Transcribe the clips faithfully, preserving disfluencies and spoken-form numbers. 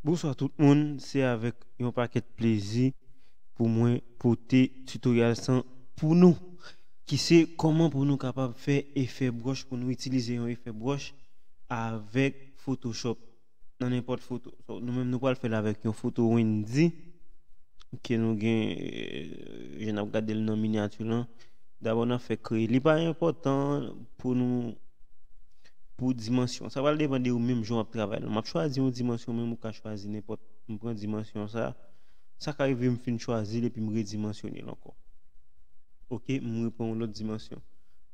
Bonswa tout moun, se avèk yon pakèt plezi pou mwen pote tutorial sa pou nou, ki se kòman pou nou kapab fè efè broch, pou nou itilize yon efè broch avèk Photoshop nan nenpòt foto. So, nou menm nou pral fè l avèk yon foto Wendy ke nou gen, euh, jan n ap gade l nan minyati lan. Dabò n ap fè kreye. Li pa enpòtan pou nou, pou dimansyon. Sa pral depann de ou menm jan w ap travay la. M ap chwazi yon dimansyon, menm ou ka chwazi nenpòt. M pran dimansyon sa. Sa ka rive m fin chwazi l epi m redimansyone l ankò. Ok, m repran yon lòt dimansyon.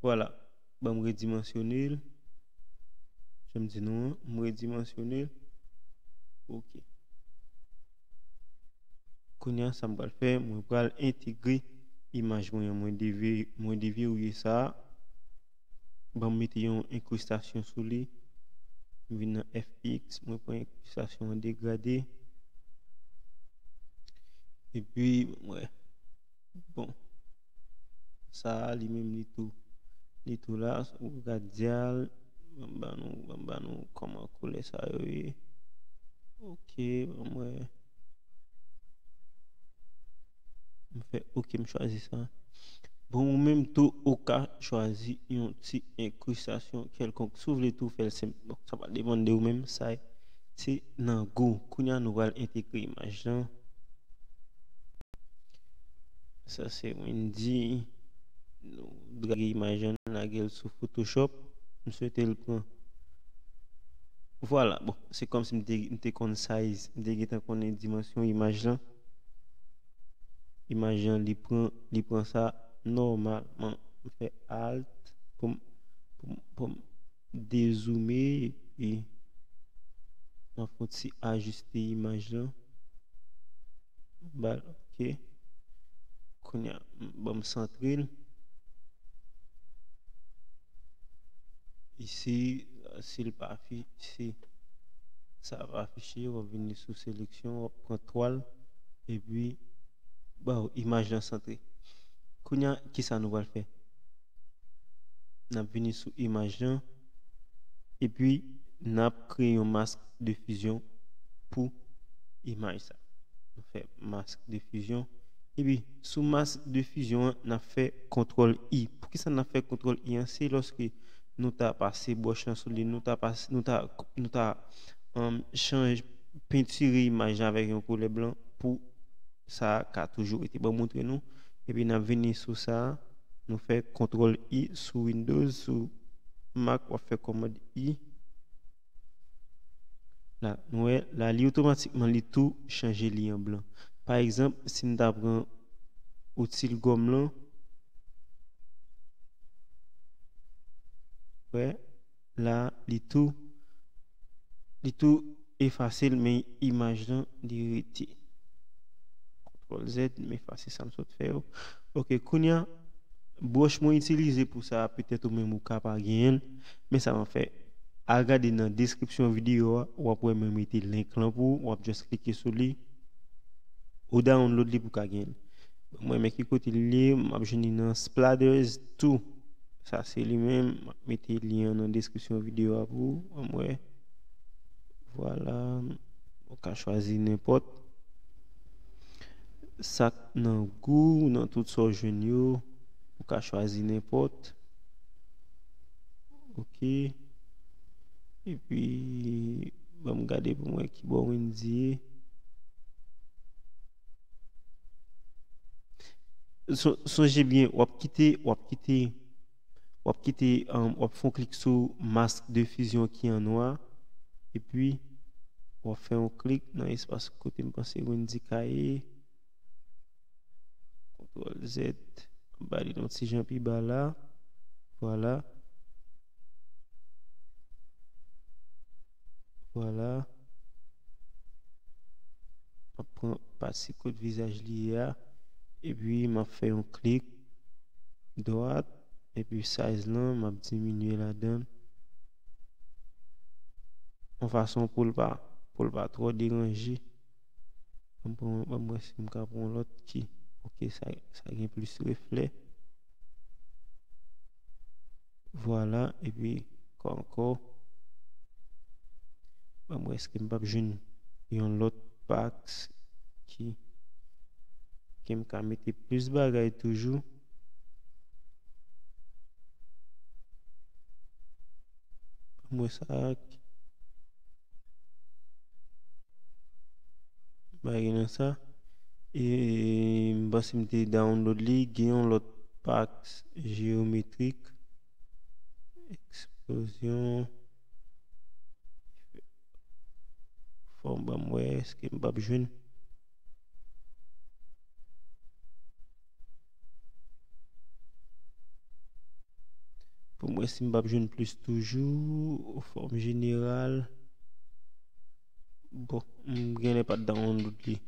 Vwala. Ban m redimansyone l. Jan m di nou an, m redimansyone l. Ok. Kounye a, sa m pral fè, mwen pral entegre imaj mwen an. Mwen devye, mwen deverye sa. Ban m mete yon enkristasyon sou li. M vin nan F X, mwen pran enkristasyon an degrade. Epi, mwen, bon. Sa a, li menm, li tou, li tou la. Ou ka di al, ban m ba nou, ban m ba nou kòman koulè sa yo ye. Ok, ban m wè. M fè ok, m chwazi sa. Bon, ou menm tou, ou ka chwazi yon ti enkristasyon kèlkonk. Si w vle tou fè l senp, bon, sa va depann de ou menm, sa se nan gou. Kounye a, nou pral entegre imaj lan. Sa se Wendy. Nou drage imaj lan, lage l sou Photoshop. M swete l pran. Vwala, bon, se kòmsi m te, m te konn size, m te gentan konnen dimansyon imaj lan. Imaj lan, li pran, li pran sa nòmalman. M fè Alt pou m, pou m, pou m dezoume epi m ap fè yon ti ajiste imaj lan. Ba l, ok. Kounye a, m, ban m santre l. Isi, si l pa afi-, si sa pa afiche, w ap vini sou seleksyon, w ap pran twal, epi, ba w imaj lan santre. Kounye a, kisa nou pral fè? N ap vini sou imaj lan, epi n ap kreye yon mask de fizyon pou imaj sa. Nou fè mask de fizyon. Epi, sou mask de fizyon an, n ap fè kontwòl I. Poukisa n ap fè kontwòl I an? Se lòske nou ta pase bwòch lan sou li, nou ta pase, nou ta, nou ta, um, chanje, pentire imaj la avèk yon koulè blan pou sa ka toujou rete. Ban m montre nou. Epi n ap vini sou sa, nou fè kontwòl I sou Windows, sou Mac, w ap fè kòmand I. La, nou wè, la, li otomatikman, li tou chanje li an blan. Pa egzanp, si n ta pran outil gòm lan, wè, la, li tou, li tou efase l, men imaj lan, li rete. Kontwòl Z, m efase sa m sot fè yo. Ok, kounye a, bwòch mwen itilize pou sa a, petèt ou menm ou ka pa genyen l, men sa m ap fè, al gade nan deskripsyon videyo a, w ap wè mwen mete link lan pou ou, w ap just klike sou li, ou download li pou w ka genyen l. Mwen, men ki kote li ye, m ap jwenn li nan Splatters two. Sa se li menm, m ap mete lyen an nan deskripsyon videyo a pou ou, ann wè. Vwala, ou ka chwazi nenpòt. Sa k nan gou, nan tout sa w jwenn yo, ou ka chwazi nenpòt. Ok. Epi, ban m gade pou m wè ki bò Wendy ye. Son-, sonje byen, w ap kite, w ap kite, w ap kite, um, w ap fè yon klik sou mask de fizyon ki an nwa, epi w ap fè yon klik nan espas kote m panse Wendy ka ye. Kontwòl Z, ba li yon ti jan pi ba la. Vwala. Vwala. M ap pran pati kot vizaj li ye a. Epi m ap fè yon klik dwat. Epi size lan, m ap diminye ladan l. Yon fason pou l pa, pou l pa twò deranje. Ban m pran, ban m wè si m ka pran yon lòt ki, ok, sa, sa gen plis reflè. Vwala, epi ankò, ankò. Ban m wè èske m p ap jwenn yon lòt box ki, ke m ka mete plis bagay toujou. Ban m wè sa. M pa gen nan sa. E m panse m te download li. Gen yon lòt box jeyometrik. Eksplozyon. Fò m ban m wè, èske m p ap jwenn. Pou m wè si m p ap jwenn plis toujou, fòm jeneral. Bon, m genlè pa t download li.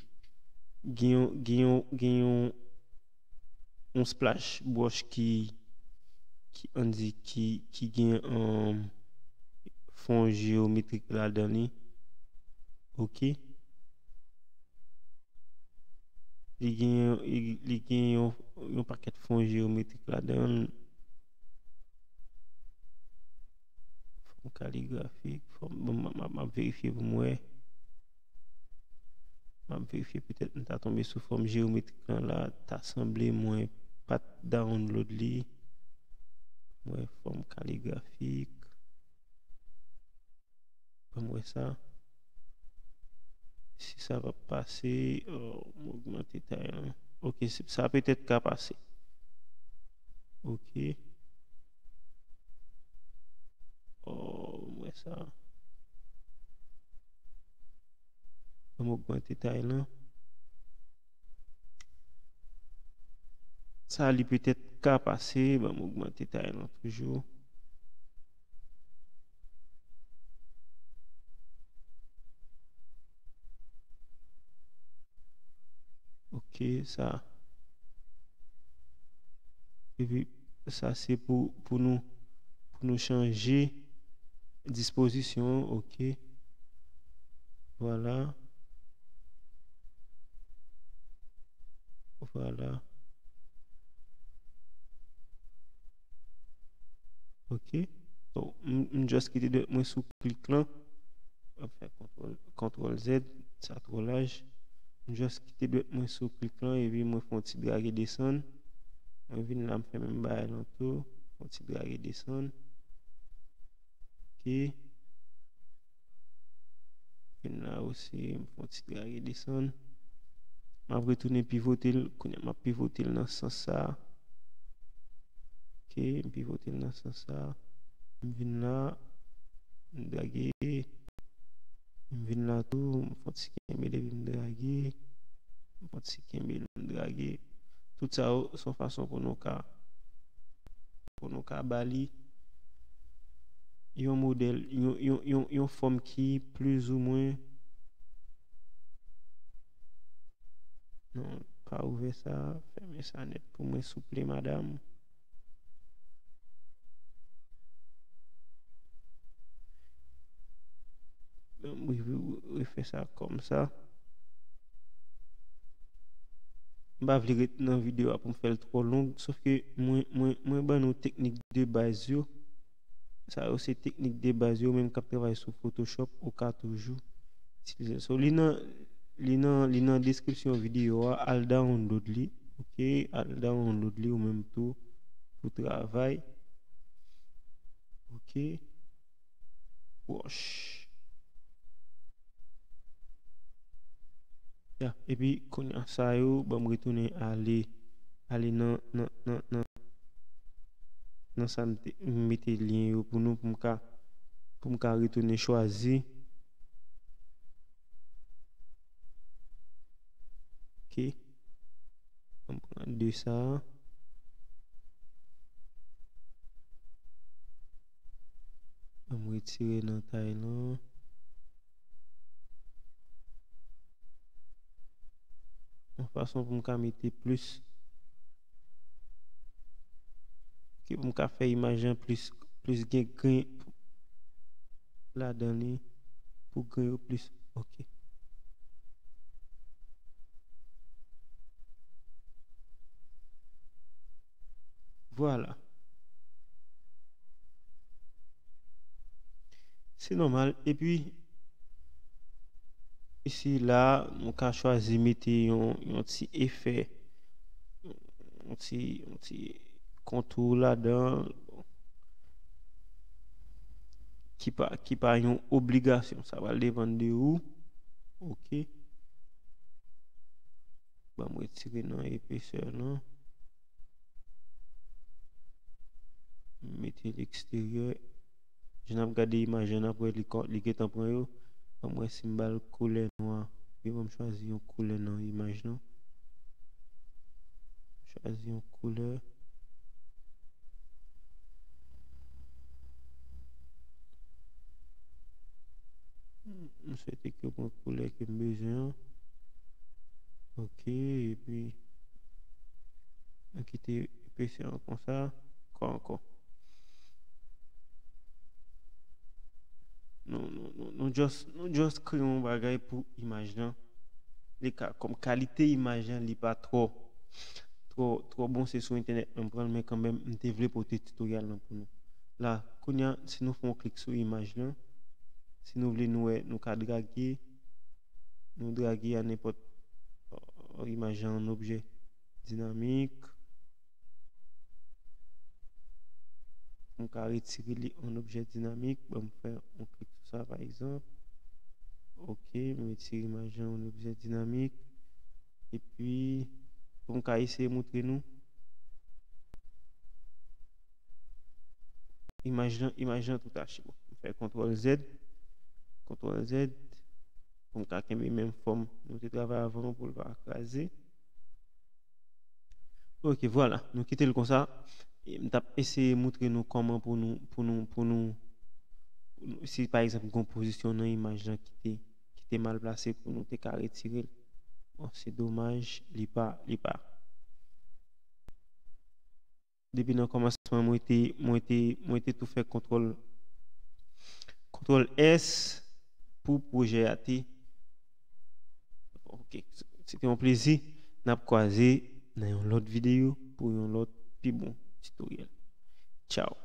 Gen yon, gen yon, gen yon, yon splash brush ki, ki, ann di, ki, ki gen, um, fon jeyometrik ladan li. Ok. Li gen, li, li gen yon, yon pakèt fon jeyometrik ladan l. Fòm kaligrafik, fòm, bon, m, m, m ap verifye pou m wè. M ap verifye, petèt m ta tonbe sou fòm jeyometrik lan la, ta sanble mwen pa t download li. Mwen fòm kaligrafik. Ban m wè sa. Si sa va pase, oh, m ogmante tay lan. Ok, se- sa petèt ka pase. Ok. Oh, m wè sa. Ban m ogmante tay lan. Sa li petèt ka pase, ban m ogmante tay lan toujou. Ok, sa. Epi, sa se pou, pou nou, pou nou chanje dispozisyon, ok. Vwala. Vwala. Ok. So, m, m just kite dwèt mwen sou klik lan. M ap fè kontwòl, kontwòl Z, sa twò laj. M just kite dwèt mwen sou klik lan, epi mwen fè yon ti drage desann. Mwen vin la, m fè menm bagay lan tou. Fè yon ti drage desann. Ok. Vin la osi, m fè yon ti drage desann. M ap retounen pivote l. Kounye a, m ap pivote l nan sans sa. Ok, m pivote l nan sans sa. M vin la, m drage. M vin la tou, m fè yon ti kenbe l epi m drage. M fè yon ti kenbe l, m drage. Tout sa yo, se yon fason pou nou ka, pou nou ka ba li yon modèl, yon, yon, yon, yon fòm ki plizoumwen. Non, pa ouvè sa, fèmen sa nèt pou mwen, souple, madanm. Bon, m re-, re-, refè sa kòm sa. M pa vle ret nan videyo a pou m fè l twò long, sòf ke mwen, mwen, mwen ban nou teknik de baz yo. Sa yo se teknik de baz yo, menm k ap travay sou Photoshop, ou ka toujou itilize l. So, li nan, li nan, li nan deskripsyon videyo a, al download li, ok? Al download li ou menm tou pou travay. Ok. Wash. Ya, epi kounye a sa yo, ban m retounen ale, ale nan, nan, nan, nan, nan sa m te, m mete lyen yo pou nou, pou m ka, pou m ka retounen chwazi. Ok. Ban m pran de sa. Ban m retire nan tay lan. Yon fason pou m ka mete plis. Ok, pou m ka fè imaj lan plis, plis gen gren ladan li, pou gren yo plis. Ok. Vwala. Se nòmal. Epi, Isi la, nou ka chwazi mete yon, yon ti efè, yon ti, yon ti kontou ladan, ki pa, ki pa yon obligasyon. Sa va depann de ou. Ok. Ban m retire nan epesè lan. Mete l eksteryè. Jan n ap gade imaj lan, n ap wè li, li gentan pran yo. Ban m wè si m ba l koulè nwa. Epi ban m chwazi yon koulè nan imaj lan. Chwazi yon koulè. M swete ke w pran koulè ke m bezwen an. Ok, epi nou kite epesè an konsa. Ankò, ankò. Nou, nou, nou, nou just, nou just kreye yon bagay pou imaj lan. Li ka, kòm kalite imaj lan, li pa twò, twò, twò bon, se sou entènèt mwen pran l, men kanmenm, m te vle pote tutorial lan pou nou. La, kounye a, si nou fè yon klik sou imaj lan, si nou vle nou wè, nou ka drage, nou drage a nenpòt, euh, imaj lan an objè dinamik. M ka retire li an objè dinamik. Ban m fè yon klik sou sa, pa egzanp. Ok, m retire imaj lan an objè dinamik. Epi, pou m ka eseye moutre nou. Imaj lan, imaj lan tout achte. Bon, m fè kontwòl Z. Kontwòl Z. Pou m ka kenbe menm fòm nou te travay avan pou l pa kraze. Ok, vwala. Nou kite l konsa. E m t ap eseye moutre nou kòman pou nou, pou nou, pou nou, pou nou, si pa egzanp, gen yon pozisyon nan imaj lan ki te, ki te mal plase pou nou te ka retire l. Bon, se domaj, li pa, li pa. Depi nan kòmansman, mwen te, mwen te, mwen te tou fè kontwòl, kontwòl S pou pwojè a te. Ok, se te yon plezi. N ap kwaze nan yon lòt videyo pou yon lòt pi bon tutoriel. Tchao.